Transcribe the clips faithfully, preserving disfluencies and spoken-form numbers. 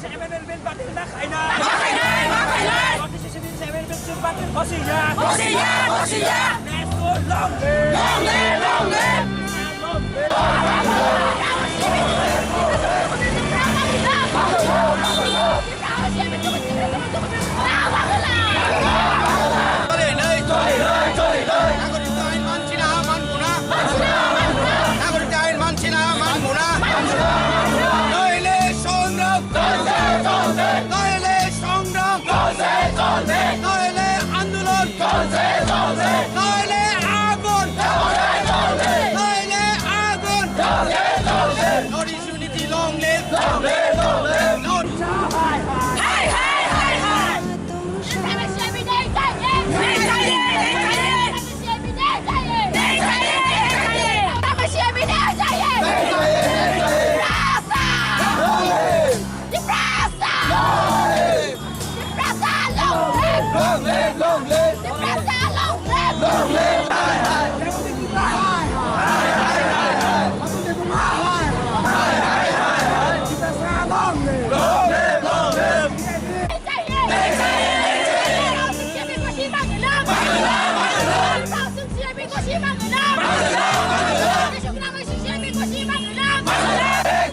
M M L bill batil ma khaina? Ma khainai, ma khainai. North East Schedule seven bill batil, hoshiyar. Hoshiyar, hoshiyar. Let's go, long live. Long live, long live. Long live. Nagorik ain manchina manbuna. Nagorik ain manchina manbuna. Noile songrok. Noile songrok. Noile andolon. Noile agun. Noile agun. Noile Unity, long live! Long live, long live! Hai, hai, hai, hai! Tiprasa! Long live! Tiprasa, long live! Long live, long live! Tiprasa, long live! Long live! Hai, hai! Long live, long live!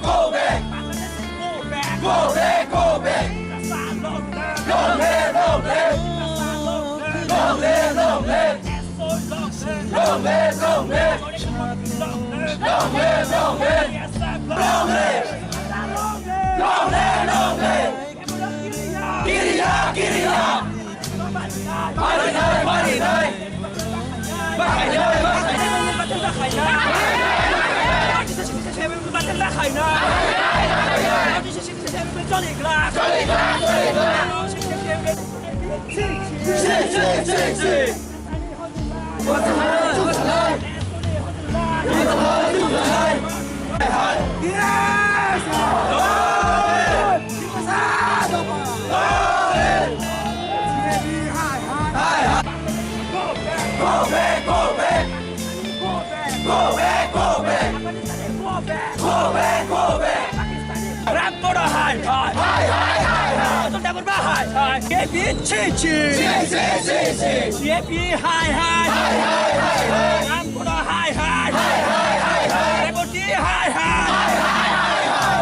Go back! Go back! Go back! Go back! Long live! Long live! Long live! Long live! Long live! Long live! Long live! Long live! Long live! Long live! Long live! Giriya! Giriya! Marinai! Marinai! Go back, go back! Go back, go back! Go back, go back! Ram Bora hai hai! Hai hai hai hai! Atul Dabur ba hai hai! K P chi chi! Chi chi chi chi! K P hai hai! Hai hai hai hai! Ram Bora hai hai! Hai hai hai hai! Reboti hai hai! Hai hai hai hai!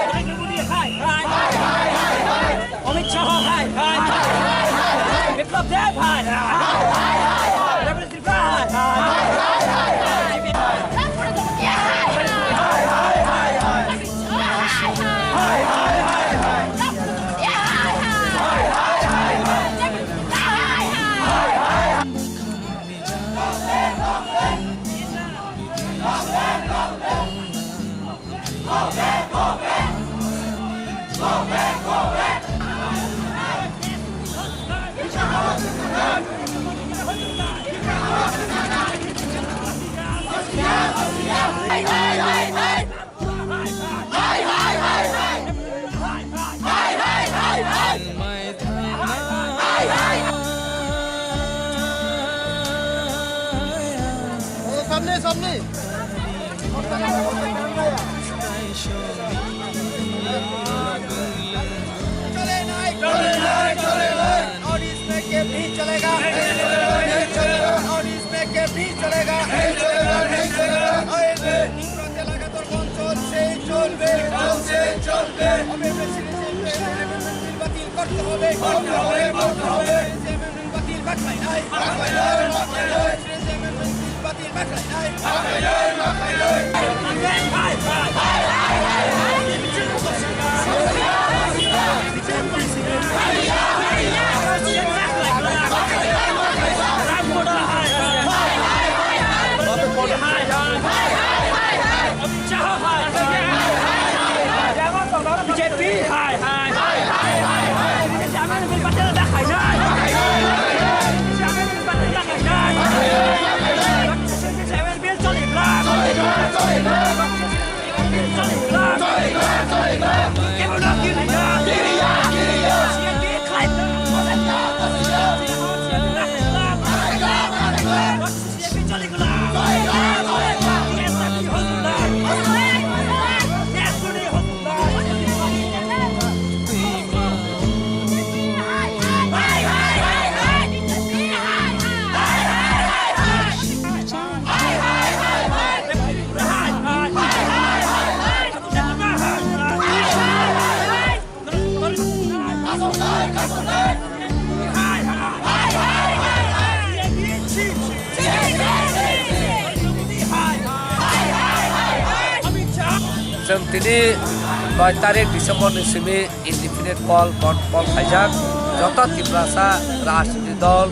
Narendra Modi hai hai! Hai hai hai hai! Amit Shah hai hai! Hai hai hai hai! Biplab Deb hai hai! Hai hai hai hai! सामने, सामने। चले नहीं, चले नहीं, चले नहीं। North east में के भी चलेगा। नहीं चलेगा, नहीं चलेगा। नॉर्थ ईस्ट में के भी चलेगा। नहीं चलेगा, नहीं चलेगा। और तीव्रता लगातार বন্ধ চলছে, চলবে, চলছে, চলবে। অবিলম্বে সিটিজেন অ্যামেন্ডমেন্ট বিল বাতিল করতে হবে। করতে হবে, করতে হবে। সিটিজেন অ্যামেন্ডমেন্ট বাতিল, বাতিল নাই। বাতিল নাই, বাতিল নাই। সিটিজেন অ্যামেন্ডমেন্ট বিল বাতিল। Chwng tini noi tarik December ni simi indefinite call, call, call khaijak. Joto Tiprasa rajniti dol,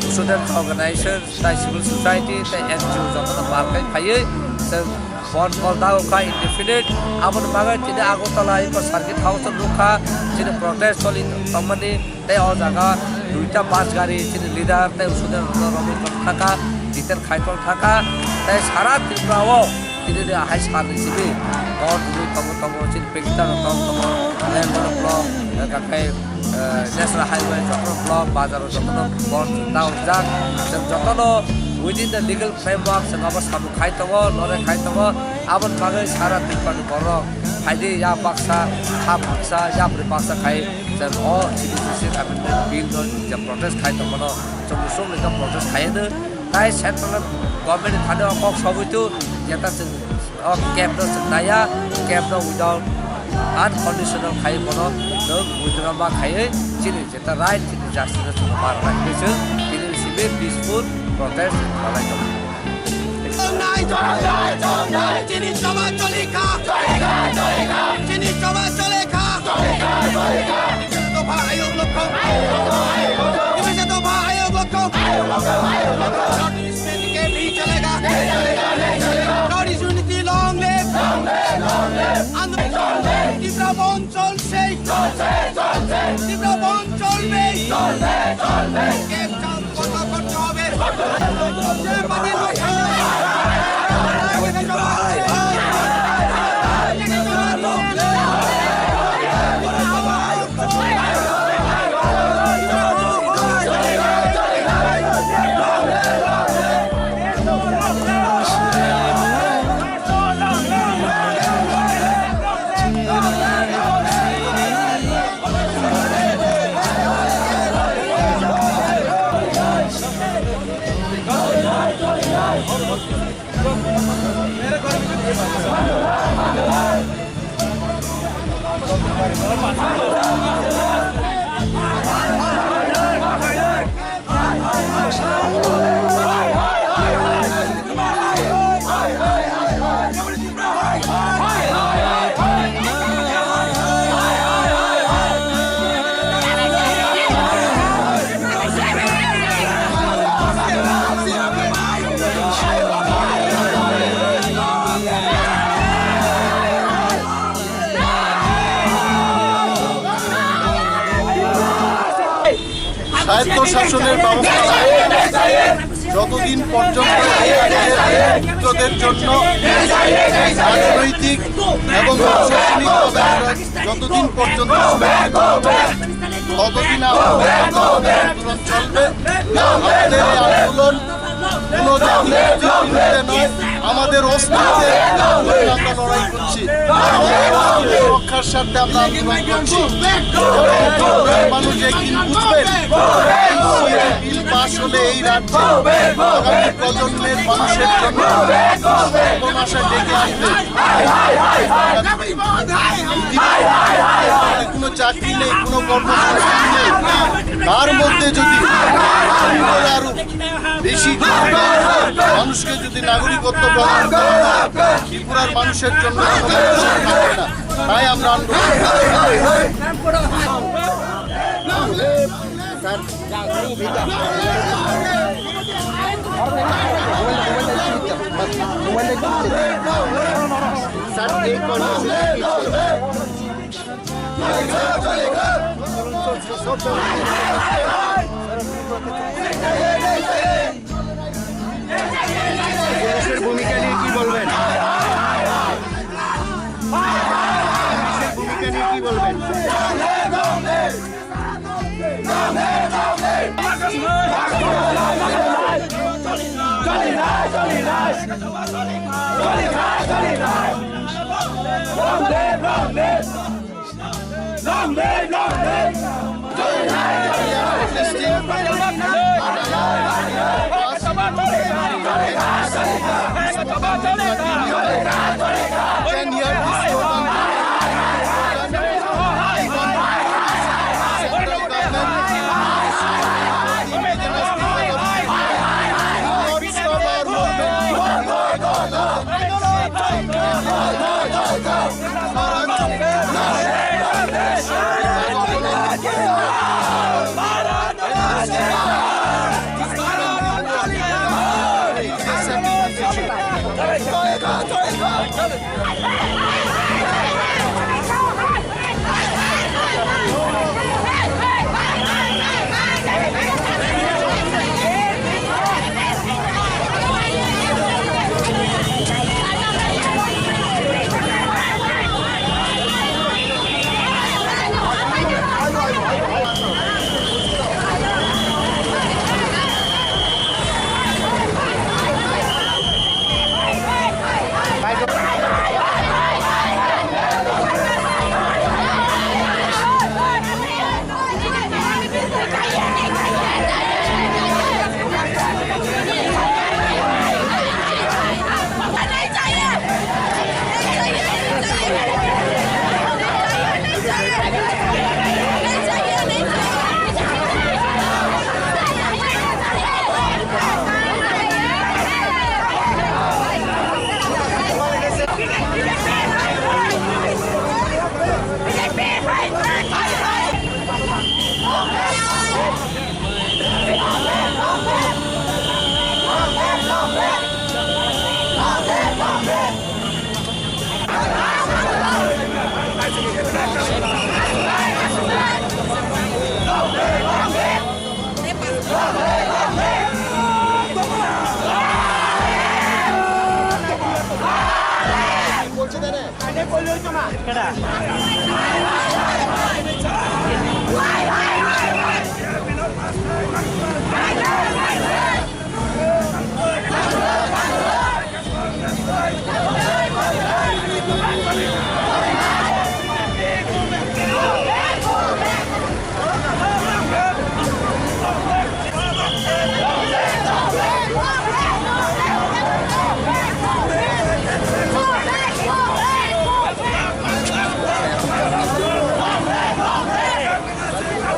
student organization, tai civil society, tai N G O jotono pal khai phaiwi chwng bon call da wngkha indefinite. Aboni bagwi tini Agartala eko circuit house o nukha, chini protest choli tongmani. Tei o jaga duita bus gari chini leader tei usudar rok rogwi tong thaka, detail khai tong thaka. Tei sara Tripura o tini de hai sal ni simi bon rwi tongo, tongo chini pekita rok tong tongo, Lengmano block, eh, kakhai, eh, National Highway jotono block, bazar o jotono bon ta wngjak. Chwng jotono within the legal framework chwng abo samung khai tongo, lore khai tongo. Aboni bagwi sara Tripura ni borok phaidi ya baksa, ha baksa, ya bwrwi baksa khai. Chwng o C D C C amendment bill no je protest khai tongmano, chwng musuk ni protest khai no. Tai central government ni thani o kok sogwi tu, jeta chwng o camp no chwng naya, camp no without unconditional khai bono chwng withdraw ma khaiwi chini jeta right, chini justice no chwng ma rwna hinwi chwng tini simi peaceful protest khlai tongo. Chini choba chole kha. Chini choba chole kha. Dopha ayok lokho. Dopha ayok lokho. North East mein ke bhi chalega. North East unity long live. Andolon Tipra Bandh চলছে। চলছে, চলছে। তীব্র বন্ধ চলবে। চলবে, চলবে। ক্যাম্প চালু করা করতে হবে। করতে হবে। স্বায়ত্তশাসনের ব্যবস্থা যতদিন পর্যন্ত এই রাজ্যের দরিদ্রদের জন্য রাজনৈতিক এবং প্রশাসনিক তদন্ত যতদিন পর্যন্ত ততদিন আমাদের আন্দোলন চলবে। আমাদের এই আন্দোলন কোনো জাতিগোষ্ঠীর বিরুদ্ধে নয়, আমাদের অস্তিত্বের জন্য আমরা লড়াই করছি, আমাদের অস্তিত্ব রক্ষার স্বার্থে আমরা আন্দোলন করছি। মানুষ একদিন বুঝবেন, এই বিল পাস হলে এই রাজ্যে আগামী প্রজন্মের মানুষের জন্য সর্বনাশা ডেকে আনবে। কোনো চাকরি নেই, কোনো কর্মসংস্থান নেই, তার মধ্যে যদি আরো বেশি মানুষকে যদি নাগরিকত্ব প্রদান করা হয়, ত্রিপুরার মানুষের জন্য কোনো ভবিষ্যৎ থাকবে না। তাই আমরা আন্দোলন পুলিশের ভূমিকা নিয়ে কি বলবেন? পুলিশের ভূমিকা নিয়ে কি বলবেন? Long live, long live! Ten year slogan.